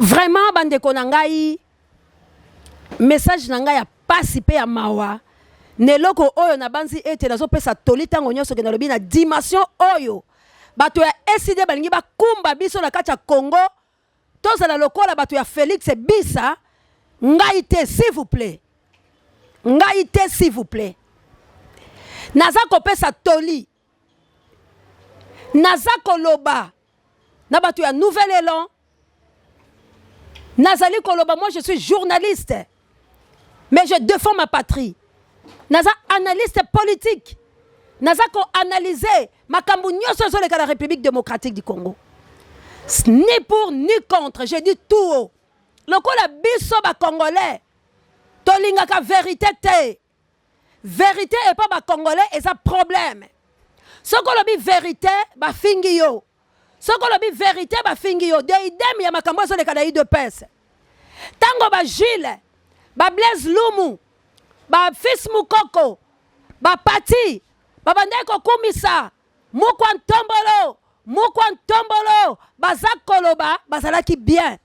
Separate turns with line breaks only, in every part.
Vraiment bandeko na ngai, message na ngai ya pasi mpe ya mawa na eloko oyo nabanzi ete nazopesa toli ntango nyonso ke nalobi na dimension oyo bato ya ECD balingi bakumba biso na kati ya Congo, tozala lokola bato ya Felix bisa ngai te, s'il vous plaît, ngai te, s'il vous plaît. Naza kopesa toli, naza koloba na bato ya Nouvel Élan, nazali koloba, moi je suis journaliste mais je défends ma patrie, naza analyste politique, naza koanalyse makambo nyonso ezoleka na République démocratique du Congo, ni pour ni contre, je dis tout haut. Lokola biso bacongolais tolingaka vérité te, vérité epa bacongolais eza problème. Soki olobi vérité, bafingi yo. Soki olobi vérité, bafingi yo. De idem ya makambo ezoleka na UDPS, ntango baJules, baBlaise Lumu, bafils Mukoko, bapati babandaki kokumisa Mukwa Ntombolo, Mukwa Ntombolo, baza koloba bazalaki bien.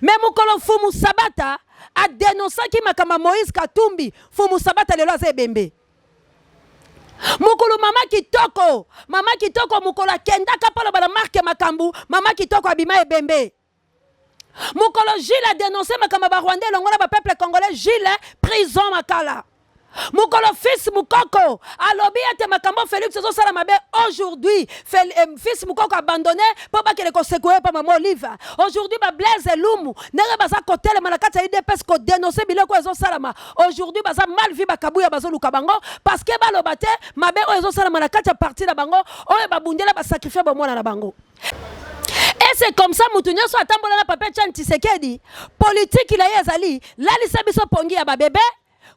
Mais mokolo Fumu Sabata adénonçaki makambo ya Moïse Katumbi, Fumu Sabata lelo aza ebembe. Mokolo mama Kitoko, mama Kitoko, mokolo akendaka mpo aloba na marke makambo, mama Kitoko abima ebembe. Mokolo Jules adénonce makambo ya Barwandais elongola bapeuple congolais, Jules prison Makala. Mokolo fils Mukoko alobi ete makambo Félix ezosala mabe, aujourd'hui fils Mukoko abandonné mpo bakende kosekuye mpa mama Olive. Aujourd'hui baBlaise Lumu, ndenge baza kotelema na kati ya UDPS kodénonce biloko oyo ezosalama, aujourd'hui baza mal vu. Bakabuya bazoluka bango parce que baloba te mabe oyo ezosalama na kati ya parti na bango oyo babundela, basacrifie bomwana na bango. Et c'est comme ça, mutu nyonso atambola na papa Etienne Tshisekedi, politiki na ye ezali lalisa biso pongi ya babebe,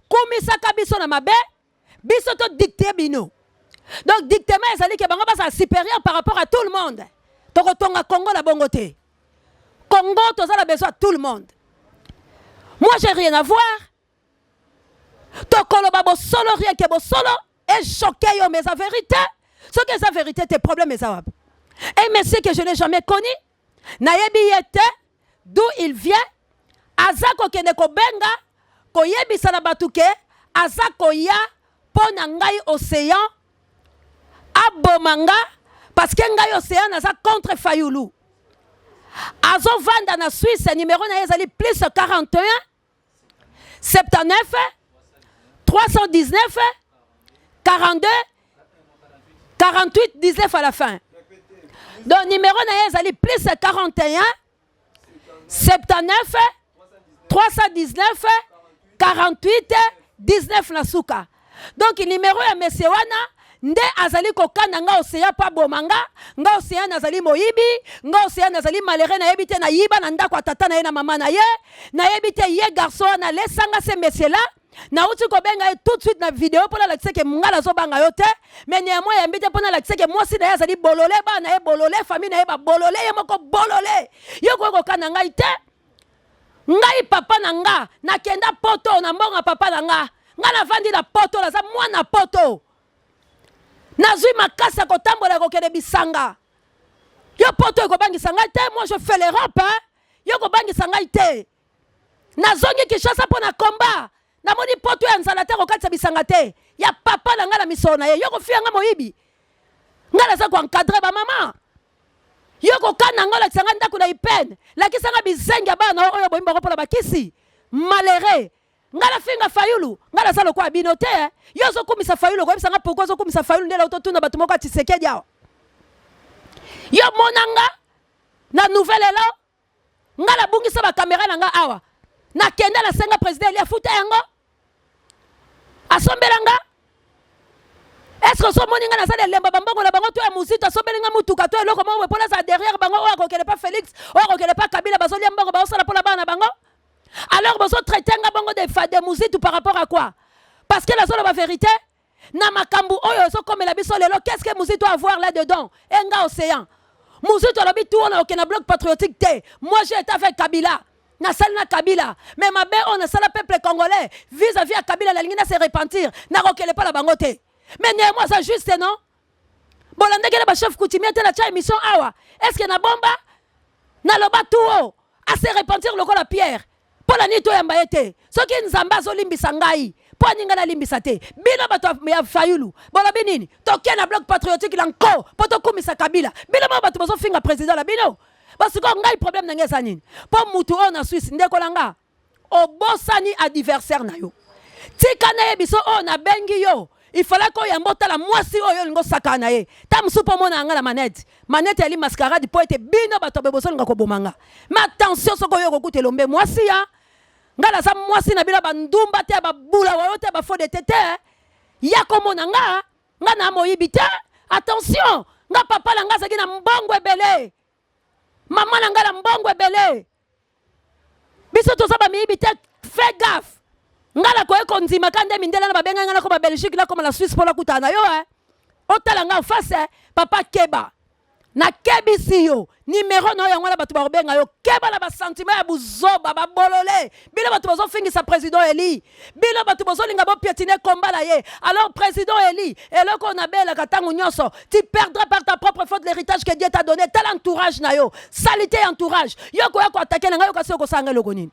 kumisaka biso na mabe, biso todicte bino. Donc dictement ezali ke bango bazala supérieur par rapport à tout le monde. Tokotonga Congo na bongo te. Congo, toza na besoin ya tout le monde. Moi, j'ai rien à voir. Tokoloba bosolo, rien ke bosolo echoque yo, mais eza vérité. Soki eza vérité te, problème eza wapi? Un monsieur que je n'ai jamais connu, nayebi ye te d'où il vient, aza kokende kobenga koyebisa na bato ke aza koya mpo na ngai Océan aboma nga, parce que ngai Océan naza contre Fayulu. Azovanda na Suisse, numéro na ye ezali plus 41 79 319 42 48 19 à la fin. Donc numéro na ye ezali plus 41 79 319 48 19 na suka. Donc numéro ya monsieur wana nde azali kokanda nga Océan mpo aboma nga. Nga Océan nazali moyibi, nga Océan nazali malheureux, nayebi te nayiba na ndako ya tata na ye na mama na ye, nayebi te. Ye garçon wana alesanga, ce monsieur là, nauti kobenga ye tout de suite na video mpo nalakisa ke nga nazobanga yo te, mais néanmoins yambi te mpo nalakisa ke mwasi na ye azali bolole, bana na ye bolole, famille na ye babolole, ye moko bolole. Yo koki kokanda ngai te. Ngai, papa na nga, nakenda Poto na mbongo ya papa na nga. Ngai navandi na Poto, naza mwana Poto, nazwi makasi ya kotambola ya kokende bisanga. Yo, Poto ekobangisa ngai te. Moi, je fais l'Europe, hein? Yo kobangisa ngai te. Nazongi Kinshasa mpo na komba, namoni Poto ya nzala te, kokatisa bisanga te, ya papa na ngai na misolo na ye. Yo kofia ngai moyibi? Ngai naza koencadre bamama. Yo kokanda ngai, olakisa ngai ndako na ipene, lakisa ngai bizengi ya bana oyo boyimbi bango mpona bakisi malheureux. Ngai nafinga Fayulu? Ngai naza lokola bino te, eh. Yo ozokumisa Fayulu, okoyebisa ngai pourquoi ozokumisa Fayulu? Nde totuna bato moko ya Tshisekedi awa. Yo mona nga na Nouvel Élan, ngai nabungisa bakamera na nga awa, nakende nasenga président eli afuta yango, asombela nga. Est-ce ozomoni nga naza na elembo bambongo na bango to ya Muzito asombeli nga mutuka to eloko moko boye mpo nazala derrière bango? Oyo akokende pa Félix, oyo akokende pa Kabila, bazolia mbongo, baosala mpo na bana na bango. Alors bozotraite nga bongo de Muzitu par rapport à quoi? Parce que nazoloba vérité na makambo oyo ezokomela biso lelo. Qu'est-ce que Muzitu a à voir là dedans e nga Océan? Muzitu alobi tu wana okende na Bloc patriotique te. Moi, j'ai été avec Kabila, nasali na Kabila, mais mabe oyo nasala peuple congolais vis-à-vis ya Kabila, nalingi na se repentir, nakokende mpa na bango te. Mais néanmoins aza juste, non? Bolandaki na bachef coutumier te na tia émission awa. Est ce que na bomba naloba tu o? A se repentir lokola Pierre. Mpo na nini toyamba ye te? Soki Nzambe azolimbisa ngai, mpo na nini ngai nalimbisa te? Bino bato ya Fayulu bolobi nini? Toke na bloc patriotique na nko mpo tokumisa Kabila. Bino moko bato bozofinga president na bino. Basikoyo ngai problème na ngai eza nini? Mpo mutu oyo na Suisse, ndeko na nga, obosani adversaire na yo. Tika nayebiso oyo nabengi yo, il fallait koyamba otala mwasi oyo olingi osakana na ye. Ta mosusu mpo omona nga na manette. Manette yali mascarade mpo ete bino bato boye bozolinga koboma nga. Mais attention soki oyo okokuta elombe mwasi ya nga naza mwasi na bino bandumba te ya babula wayo te ya bafode te te. Ya komona nga, nga na moyibi te. Attention, nga papa na nga azalaki na mbongo ebele. Mama na nga na mbongo ebele. Biso toza ba miyibi te, fais gaffe. Nga nakoki kondima ka nde mindele na babengai nga nakoma Belgique nakoma na Suisse mpo nakutana na yo eh. Otala nga en face eh. Papa keba. Nakebisi yo numero na yo yango wana bato bakobenga yo keba na basentiment ya buzoba babolole bino bato bozofingisa président Eli bino bato bozolinga bopietine komba na ye alors président Eli eloko oyo nabelaka ntango nyonso tu perdras par ta propre faute l'héritage que Dieu t'a donné tala entourage na yo salite ya entourage yo koya koatake na ngai yo kasi okosala ngai eloko nini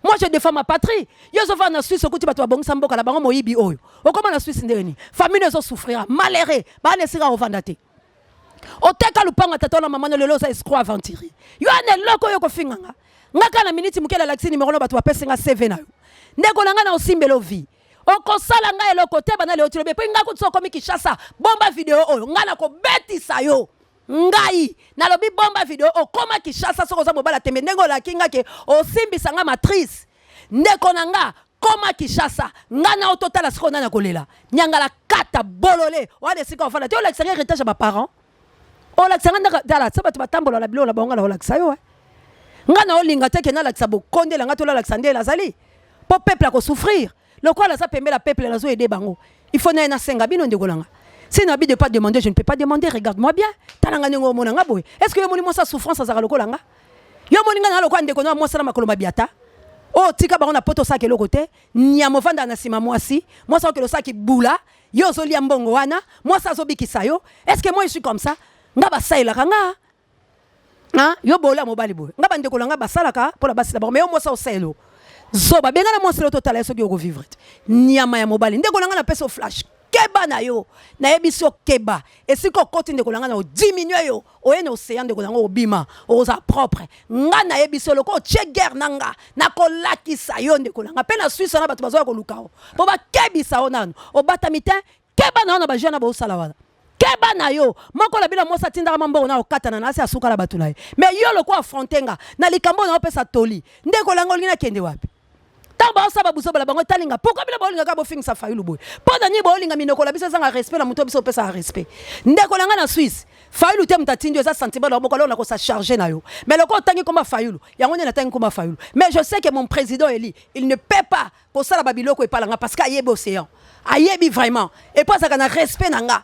moi je défends ma patrie yo ozofanda na Suisse okuti bato babongisa mboka na bango moyibi oyo okoma na Suisse ndenge nini famille ezosouffrir malheureux bana esika ovanda te oteka lupango ya tata na mama na lelo oza escroc aventurier yo ana eloko oyo kofinga nga nga kaka na miniti moke nalakisi nimero na bato bapesi nga CV na yo ndeko na nga na osimbela ovi okosala nga eloko te bana lelo tilobi epuis nga kutu okomi Kinshasa bomba video oyo nga nakobetisa yo ngai nalobi bomba video okoma Kinshasa soki oza mobala tembe ndenge olaki nga ke osimbisa nga matrice ndeko na nga koma Kinshasa nga na ototala sikoyo nani akolela nyangala kata bolole wana esika ofanda te olakisa nga héritage ya baparent olakisa nga ndaka tala so bato batambola na biloko na bango nga na olakisa yo eh. Nga na olinga te ke nalakisa bokondela nga to nalakisa nde nazali po peuple akosouffrir lokola naza pembela peuple nazo aider bango il faut naye nasenga bino ndeko na nga si nabi de pas demander je ne peux pas demander regarde-moi bien tala nga ndenge omona nga boye est ce que yo omoni mwasi ya souffrance azalaka lokola nga yo omoni nga na lokola ndeko na mwasi na makolo mabiata oyo tika bango na poto osalaka eloko te nyama ofandaka na nsima mwasi mwasi akokende osalaki bula yo ozolia mbongo wana mwasi azobikisa yo est ce que moi je suis comme ça nga basalelaka nga ah, yo bola mobali boye nga bandeko na nga basalaka mpo na basi na bango me yo mwasi osalelo zoba benga na mwasi leo totala ye soki okovivre te nyama ya mobali ndeko na nga napesa yo flash keba na yo nayebisi yo keba esika okoti ndeko na nga na odiminue yo oye na oseya ndeko na nga obima okozala propre nga nayebisi yo lokola otie guerre na nga nakolakisa yo ndeko na nga mpe na Suisse wana bato bazoya koluka yo mpo bakebisa yo nanu obatami te keba na yo na bajeune na bosala wana keba na yo moko na bino mwasi atindaka mwa mbongo na okatana na asi asuka na bato na ye me yo lokola affronte nga na likambo na opesa toli ndeko na nga olingi nakende wapi ntango baosala babuzoba na bango etalinga pourkui bino bolingaka bofingisa Fayulu boye mpo na nini bolinga minoko na biso ezanga respect na moto biso opesaka respect ndeko na ngai na Suisse Fayulu te moto atindi yo eza sentiment na yo moko alors nakosa charge na yo mais lokola otangi komba Fayulu yango nde natangi komba Fayulu mais je sais que mon président Eli il ne peut pas kosala babiloko epala nga parce que ayebi océan ayebi vraiment et puis azalaka na respect na nga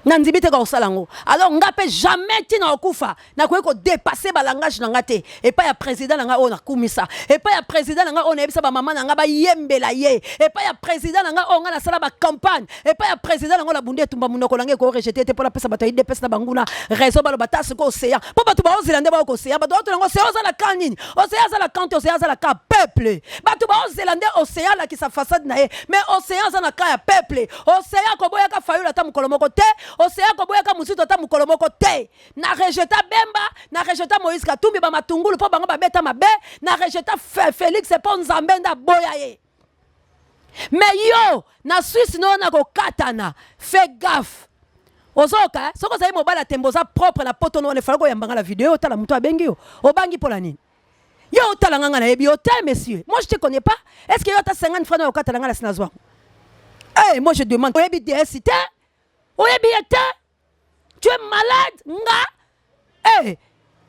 nandimi te kosala yango alors nga mpe jamais ntina okufa nakoki kodepase balangage na nga te epai ya président na nga oyo nakumisa epai ya président na nga oyo nayebisa bamama na nga bayembela ye epai ya président na nga oyo nga nasala bacampagne epai ya président na nga nabunda etumba monoko na nga ekorejete te mpo napesa bato ya UDPS na banguna raison baloba ta sikoyo océan mpo bato baozela nde baokoseya bato baotuna yango océan oza na camp nini océan aza na camp te océan aza na camp peuple bato baozela nde océan alakisa façade na ye mais océan aza na camp ya peuple océan koboyaka Fayulu ata mokolo moko te océan koboyaka mosusu ata mokolo moko te na rejeta Bemba na rejeta Moïse Katumbi bamatungulu mpo bango babeta mabe na rejeta Félix mpo Nzambe nde aboya ye mais yo na Suisse no na kokatana fais gaffe ozoka soki ozali mobali ya tembe oza propre na poto no wana efali koyamba nga na video otala moto abengi yo obangi mpo na nini yo otala nga nga nayebi yo te monsieur moi je te connais pas est ce que yo ata 50 francs na okatana nga na sina zwango hey, moi je demande oyebi ds te oyebi ye te tu es malade nga hey,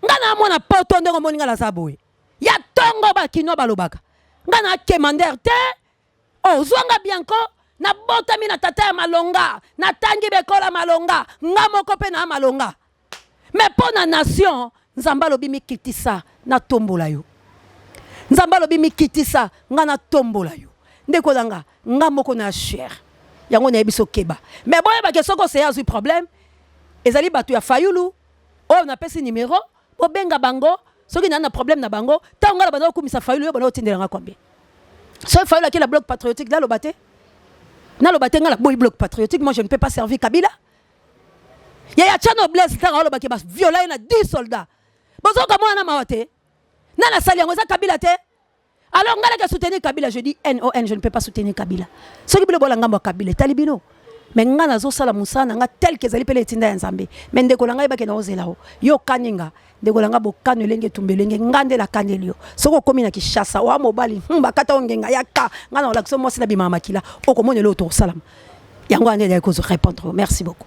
nga na mwana poto ndenge omoni nga naza boye ya ntongo bakino balobaka nga na kemander te oh, zwa nga bianco nabotami na tata ya malonga natangi bekola malonga nga moko mpe na malonga me mpo na nation Nzambe alobi mikitisa natombola yo Nzambe alobi mikitisa nga natombola yo ndeko na nga nga moko na cher yango nayebi so keba me boyebake soki oseya azwi problème ezali bato ya Fayulu oyo napesi nimero bobenga bango. Soki na na problème na bango, tango nga na banda kokumisa Fayulu, yo banda kotindela nga combien? Soki Fayulu akela bloc patriotique, naloba te. Naloba te, nga na boyi bloc patriotique, moi je ne peux pas servir Kabila. Yaya Tchano Blaise ntango alobaki ba viola ye na 10 soldats. Bozoka mwana mawa te. Nana sali yango eza Kabila te. Alors nga nake soutenir Kabila, je dis NON, je ne peux pas soutenir Kabila. Soki bino bola ngambo ya Kabila etali bino. Mais nga nazosala mosala na nga tel que ezali pele etinda ya Nzambe. Mais ndeko na ngai yebake na ozela o. Yo okani nga, ndeko na nga bokano elenge etumba elenge, nga nde nakaneli yo. Soki okomi na Kinshasa, oa mobali, bakata yo ngenga yaka, nga na olakisa mwasi na bimaka makila, okomona eloko tokosalama. Yango wana nde naye kozo répondre. Merci beaucoup.